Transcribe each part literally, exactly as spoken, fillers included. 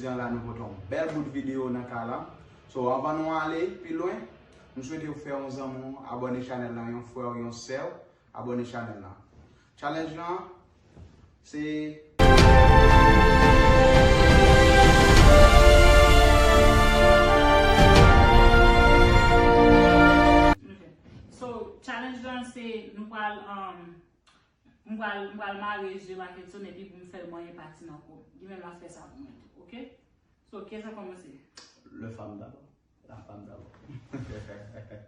Jan la nou pote yon bèl bout videyo nan kay la. So, anvan nou ale pi lwen, m swete w fè yon zanmi w abòne chanèl la, yon frè w, yon sè w, abòne chanèl la. Challenge lan, se Ok. So, challenge lan se nou pral, um, m pral, m pral mare je Mackenson epi pou m fè l manyen pati nan kò m. Li menm l ap fè sa pou mwen tou, ok? So, kiyès k ap kòmanse? Le femme d'abord. La femme d'abord.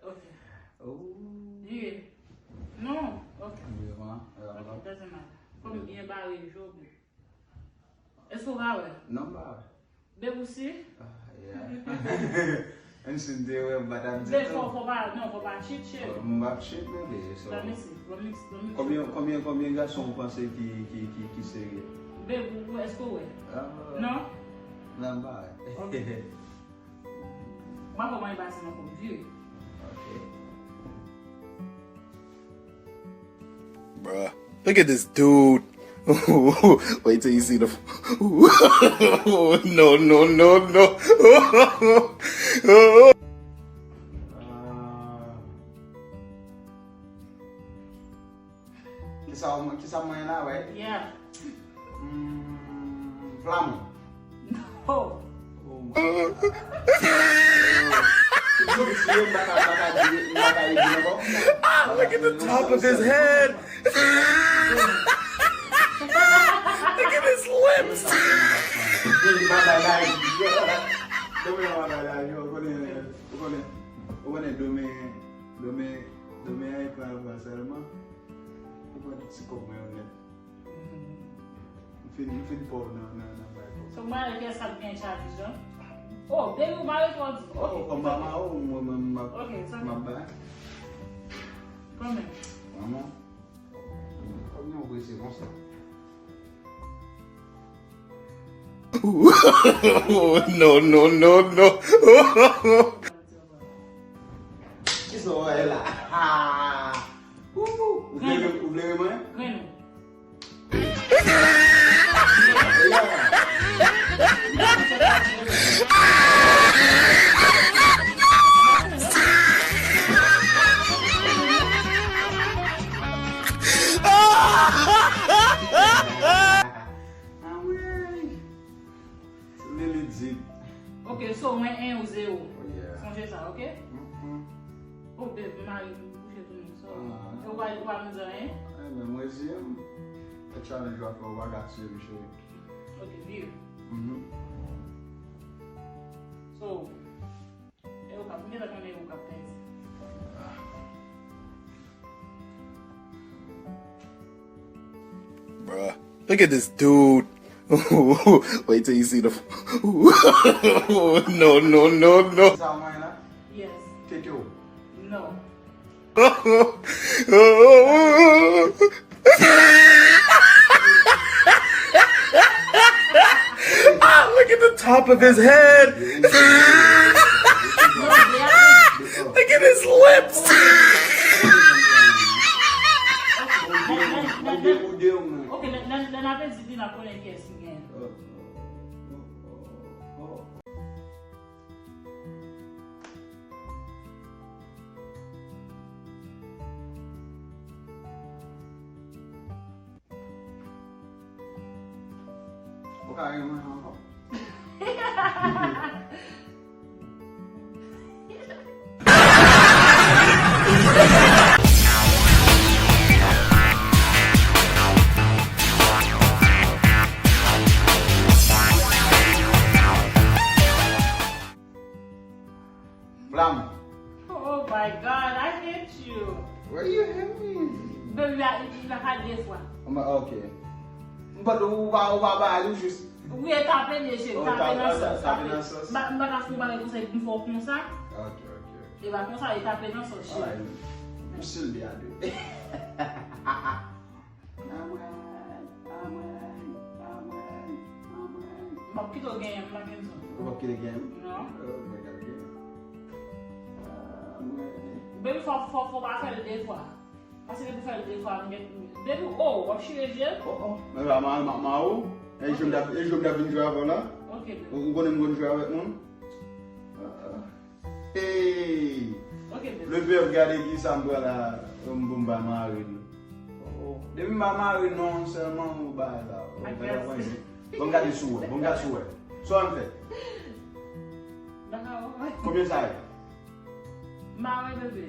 Ok. Oh. Vire. Non, ok. Vire, euh, Ok, doesn't matter. Kòm byen bare je w byen. Èske w pa wè? Non, m pa wè. Beb ou si? Ah, yeah. Menm si m te wè, m pa t ap di Beb, fò, fò pa, non, fò pa cheat, cheri. M p ap cheat, bebe, so. Let me see, let me, let me check. Konbyen, konbyen, konbyen gason w panse ki, ki, ki, ki serye? Beb, ou, èske w wè? Ah, non? Non, m pa wè. Ok. M pa kòman e pase nan kò m, vire. Ok. Bruh. Look at this dude. Wait till you see the. No, no, no, no. Ah. Kisa w, kisa mwen la, right? Yeah. Mm, Flamon. No. Oh my God. Look at the top of his head. Look at his lips. Domen an bagay, yo, ou konnen, ou konnen, ou konnen, domen, domen, domen an e pran, pran sèlman. Ou pran ti kòb mwen yo nèt. M fin, m fin pòv nan, nan, nan bay kòb. So, m ale kiyès k ap gen challenge lan? Oh, baby, ou mare twò di. Oh, kòm mama, oh, mwen, mwen, m ap, Ok, it's okay. m ap bay. Kòman? Manman. Kòm yon prese konsa. No, no, no, no. Kisa w wè la? Ah! Ou, ou vle, ou vle remwen? Grenn ou. Anmwey! Lili di. Ok, so mwen en ou zewo. Oh, yeah. Sonje sa, ok? Mm-hmm. Oh, babe, m mari m kouche tou non. So, Ah. ou pa, ou pa bezwen anyen? Eh, men mwen di m. E challenge w ap fè, ou pa ka tiye m, cheri. Ok, vire. Mm-hmm. So, E ou k ap, m gentan konnen e ou k ap pèdi. Bruh. Look at this dude. Wait till you see the. No, no, no, no. Sa mwen la? Yes. Tete w? No. Ah, look at the top of his head. Look at his lips. Ok, lè, lè, lè n ap edit li, n ap konnen kiyès ki genyen. Ou ka ri mwen ankò. Flam. Oh my God, I hate you. Why you hate me? Baby, la, la ka de fwa. Mwen, ok. Mwen panse ou pa, ou pa ba li jis. Wi, e tape de je, Oh, tape tape, nan tape, sòs, tape tape. Nan sòs. Mwen pa ka fè yon bagay konsa, epi m fè w konsa. Ok, ok, ok. E pa konsa, e tape nan sòs, cheri. Alright. M still be a do. Amwey, amwey, amwey, amwey. M p ap kite w genyen m, Mackenson. Ou p ap kite genyen m? Non. Oh my God, genyen. Amwey. Baby, fò, fò, fò pa fè l de fwa. Paske depi w fè l de fwa, m gen, baby, oh, w ap chire je l? Oh, oh. Men la, ma, ma, ma, ou? E je m t ap, e je m t ap vin jwe avè w la? Ok. Ou, ou konnen m konn jwe avèk moun? Hey! Le pèp, gade ki sa m pran la, m pou m pa mare l. Depi m pa mare non sèlman ou bay la. Bon, m gade sou wè, bon, m gade sou wè. Sa w fè? Konbyen sa ye? M pa wè bebe.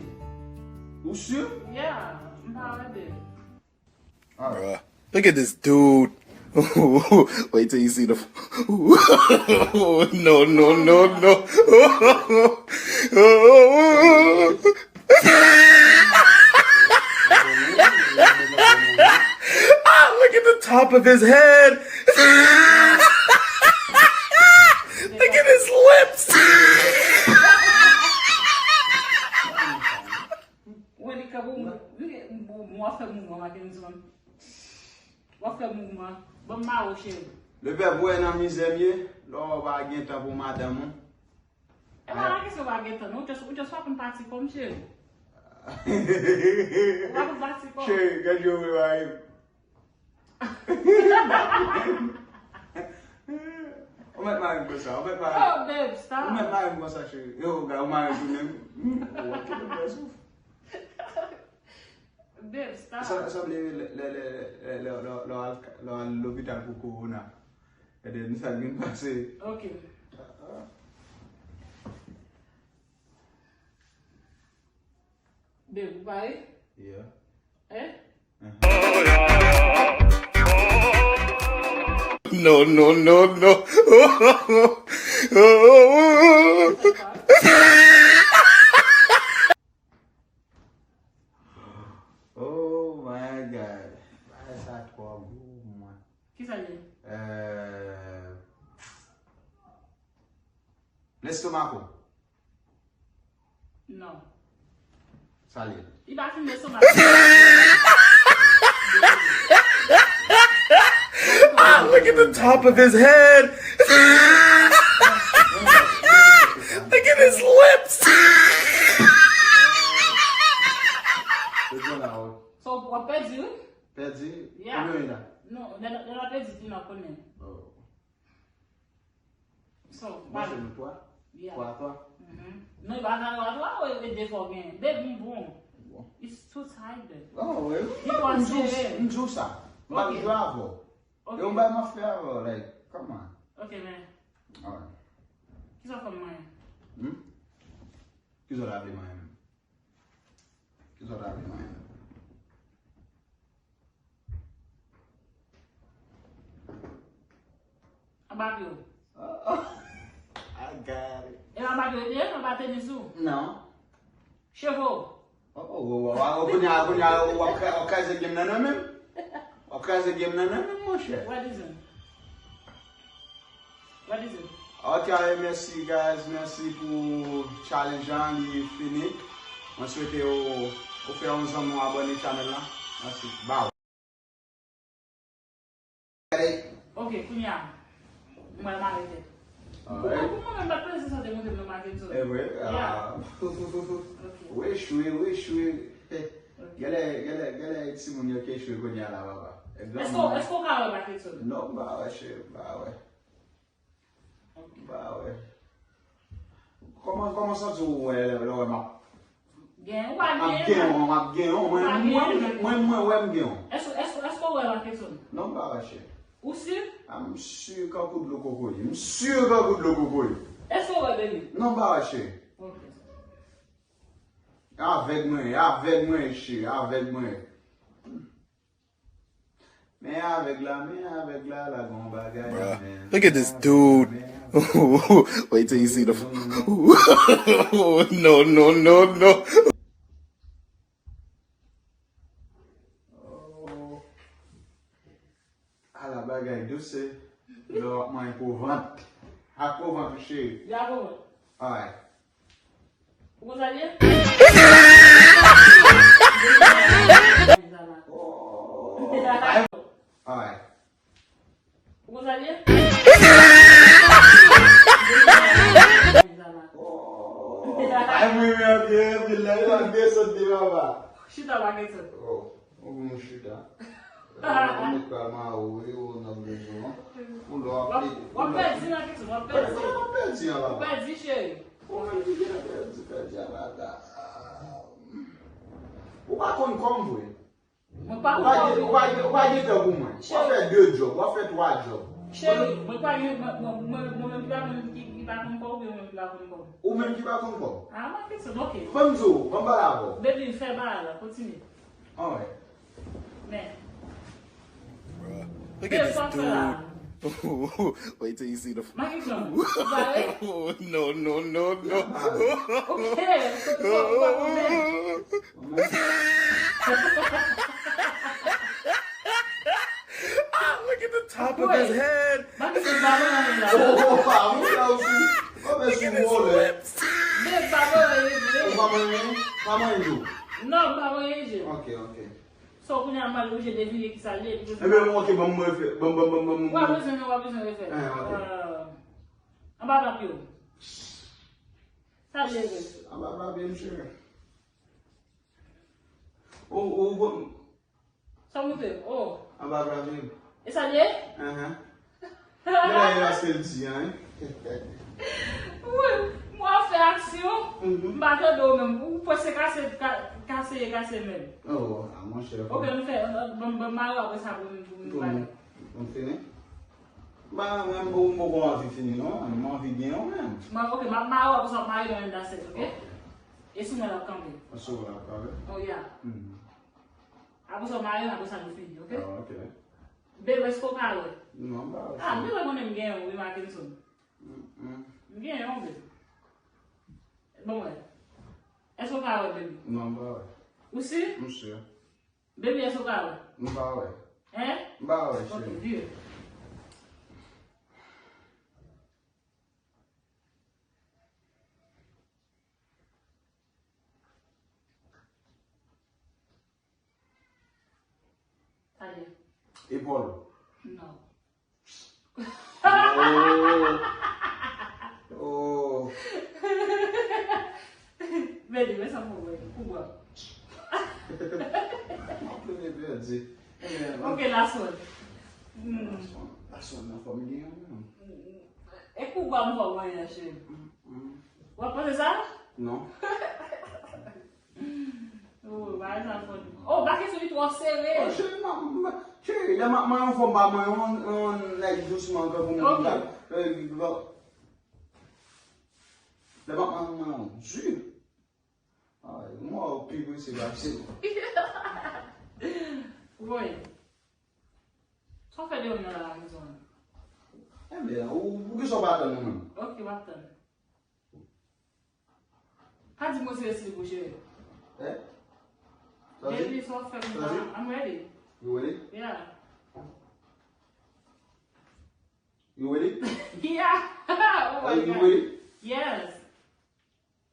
Ou si? Yeah, m pa wè bebe. Bruh. Look at this dude. Wait till you see the. No, no, no, no. Ah, look at the top of his head. Look at his lips. Wè li kanpe w, w ap fè mouvman Mackenson. W ap fè mouvman. Ban m mare w, cheri. Le pèp, ou wè nan mizè m ye, lè w pa gen tan pou madanm ou. E pa la kesyon pa gen tan, non, ou just, ou just pa konn pati kò m, cheri. Ou pa konn pati kò m. Cheri, gad yo vre mari m. Ou mèt mare m konsa, ou mèt mare m. Oh, babe, stop. Ou mèt mare m konsa, cheri. Yo, gad, ou mare m tou menm. Hmm, ou wè ki lè souf. Babe, stop. Sa, sa sanble lè, lè, lè, lè, lè, lè, lè w al, lè w al lopital pou kowona. E de sa k vin pase. Ok. Ah, ah. Babe, ou pare? Yeah. Eh? No, no, no, no. Oh my God. Bagay sa twò gwo pou mwen. Kisa l ye? Euh, Lestomako. Non. Sa l ye? Li pa fin lestomak. Ah, look at the top of his head. Look at his lips. So, w ap pèdi, wi. Pèdi? Yeah. Konbyen wi la? Non, lè, lè, lè w pèdi, li nan konnen. Oh. So, mwen se nou twa? Yeah. Twa a twa? Mhm. Non, e pa twa a twa, e de fwa w genyen. Babe, m bon. Bon. It's too tight, babe. Oh, wi. Li twò sere. M di w sa. M ap jwe avè w. Ok. E yon bagay m ap fè avè w, like, come on. Ok, men. Alright. Kisa w fè m manyen? Hmm? Kisa w ta vle manyen menm? Kisa w ta vle manyen menm? Anba pye w. I got it. E anba pye w te ye? Anba tenis ou? Non. Cheve w? Oh, oh, oh, oh, oh, kounye a, kounye a, w ap kra-, w ap kraze game nan, non, menm? W ap kraze game nan, non, menm, monchè? What is it? What is it? Ok, alè, mèsi, guys. Mèsi pou challenge lan, li fini. Mwen swete w, ou fè yon zanmi w abòne channel lan. Mèsi. Bow. Ok, kounye a, mwen mare tèt. Pou mwen, pou mwen menm, bat plezi sa te monte m nan Mackenson. E vre? Yeah. Ah. Ok. Wi, chwi, wi, chwi. Ok. Genlè, genlè, genlè timoun yo k echwe kounye a la, papa. Èske, èske w ka wè Mackenson? Non, m pa wè, cheri, m pa wè. M pa wè. Kòman, kòman w santi w wè lè, lè w wè m ap, m ap genyen w, m ap genyen w, mwen, mwen, mwen, mwen wè m genyen w. Èske, èske, èske w wè Mackenson? Non, m pa wè, cheri. Ou si? Ah, m si kankou dlo kokoye. M si kankou dlo kokoye. Èske w wè, baby? Non, m pa wè, cheri. Ok. Avèg mwen ye, avèg mwen ye, cheri, avèg mwen ye. Men avèg la, men avèg la, la gon bagay la, men. Look at this dude. Wait till you see the. No, no, no, no. Oh. Ala bagay dous se lè w ap manyen po vant. Ak po vant ou, cheri. Li a po vant. Alright. Ou konn sa l ye? Oh. Alright. Ou konn sa l ye? Oh. Ay, mwen, mwen, mwen, mwen, mwen, la, la, desann de papa. Chita, pa gen sèt. Oh, ou bon chita. Mwen pral mare w, wi, ou nan bezwen. Ou lè w ap pedi, w ap pedi nan kesyon, w ap pedi. Pèdi, w ap pèdi an laba. Ou pèdi, cheri. Ou menm ki genlè pèdi, pèdi an laba. Ou pa konn kò m vre. Mwen pa konn kò m vre. Ou pa gen, ou pa gen, ou pa gen tan pou mwen. W ap fè de djòb, w ap fè twa djòb. Cheri, mwen pa gen, mwen, mwen, mwen, mwen menm ki pa konn, ki, ki pa konn kò w, oubyen mwen menm ki pa konn kò w? Ou menm ki pa konn kò w? Ah, mwen kesyon, ok. Ban m di w, ban m pale avè w. Baby, fè bagay la, kontinye. Alright. Men. Bruh. Look at this dude. Wait till you see the. Maki Chan, ou pare? Oh, no, no, no, no. Ok, so, so, so, men. Ah, look at the top of his head. Maki Chan, pa mwen la. Oh, oh, pa mwen la osi. Look at his lips. Men pa mwen la. Ou pa mwen, pa mwen yo. Non, pa mwen je. Ok, ok. So, kounye a, m al oblije devine kisa l ye, because. Ebyen, bon, ok, ban m refè, ban m, ban m, ban m, ban m. W ap bezwen, w ap bezwen refè. Eh, ok. Euh, anba drape yo. Sa l ye vre? Anba drape, mesye. Ou, ou, ou. Sa w montre? Oh. Anba drape. E sa l ye? Ahan. Men la, e la sèl di an, wi. Wi, mwen ap fè aksyon, m pa tande w menm. Ou prèske kase, ka-, kase, kase menm. Oh, ah, monchè. Ok, nou fè, ban m, ban m mare w apre sa pou nou, pou nou pale. Pou nou fini? Ba, mwen, m poko anvi fini, non. Mwen anvi gen yon menm. Ok, m ap mare w apre sa, w ap mare l nan menm dasèt, ok? Ok. E sou mwen l ap kanpe. Sou mwen l ap kanpe? Oh, yeah. Apre sa, w mare l, apre sa, nou fini, ok? Ah, ok. Bebe, èske w ka wè? Non, m pa wè. Ah, m te konnen m gen yon, wi, Mackenson. M gen yon, bebe. Bon, wè. Èske w ka wè, bebe? Non, m pa wè. Ou si? M si. Bebe, èske w ka wè? M pa wè. Hein? M pa wè, cheri. Ok, good. Talè. Epòl. Non. Oh. Oh. Veni, men sa pou mwen. Kou bwa. M ap plede pèdi. Ok, last one. Hmm. Last one. Last one nan fò m gen yon menm. E kou bwa m fò mwen an, cheri. Mm, mm. W ap panse sa? Non. Oh, bagay sa funny. Oh, bagay sa li twò sere. Oh, cheri, m, m, cheri, lè m ap manyen yon fò m pa manyen yon, yon nèg dousman tankou moun la. Lè m ap manyen yon di. Ay, mwen pi prese pase. Woy. Sa w fè deyò m nan la, Mackenson? Ebyen, ou, poukisa w pa tann mwen menm? Ok, m ap tann. Pa di mwen se estil pou cheri. Eh? Sa di? Baby, sa w fè m la? I'm ready. You ready? Yeah. You ready? Yeah. Oh my God. You ready? Yes.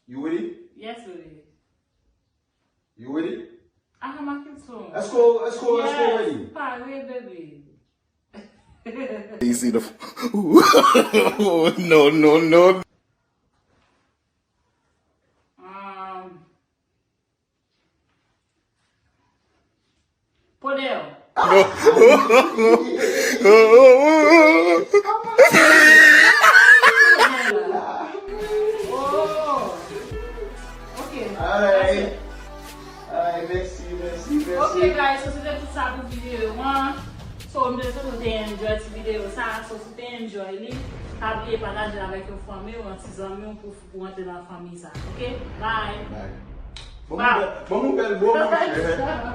You ready? Yes, baby. You ready? Ah, Mackenson. Èske w, èske w, èske w ready? Yes, pare, baby. You see the. No, no, no. Um, Podeo. No. Oh. Ok. Alright. Alright, mèsi, mèsi, mèsi. Ok, guys, so se te tout sa pou videyo an. So, m te swete w te enjoy ti videyo sa. So, si w te enjoy li, pa bliye pataje l avèk yon fanmi w, yon ti zanmi w pou pou antre nan fanmi sa. Ok? Bye. Bye. Bon, bon, bon, bon, bon, bon, bon.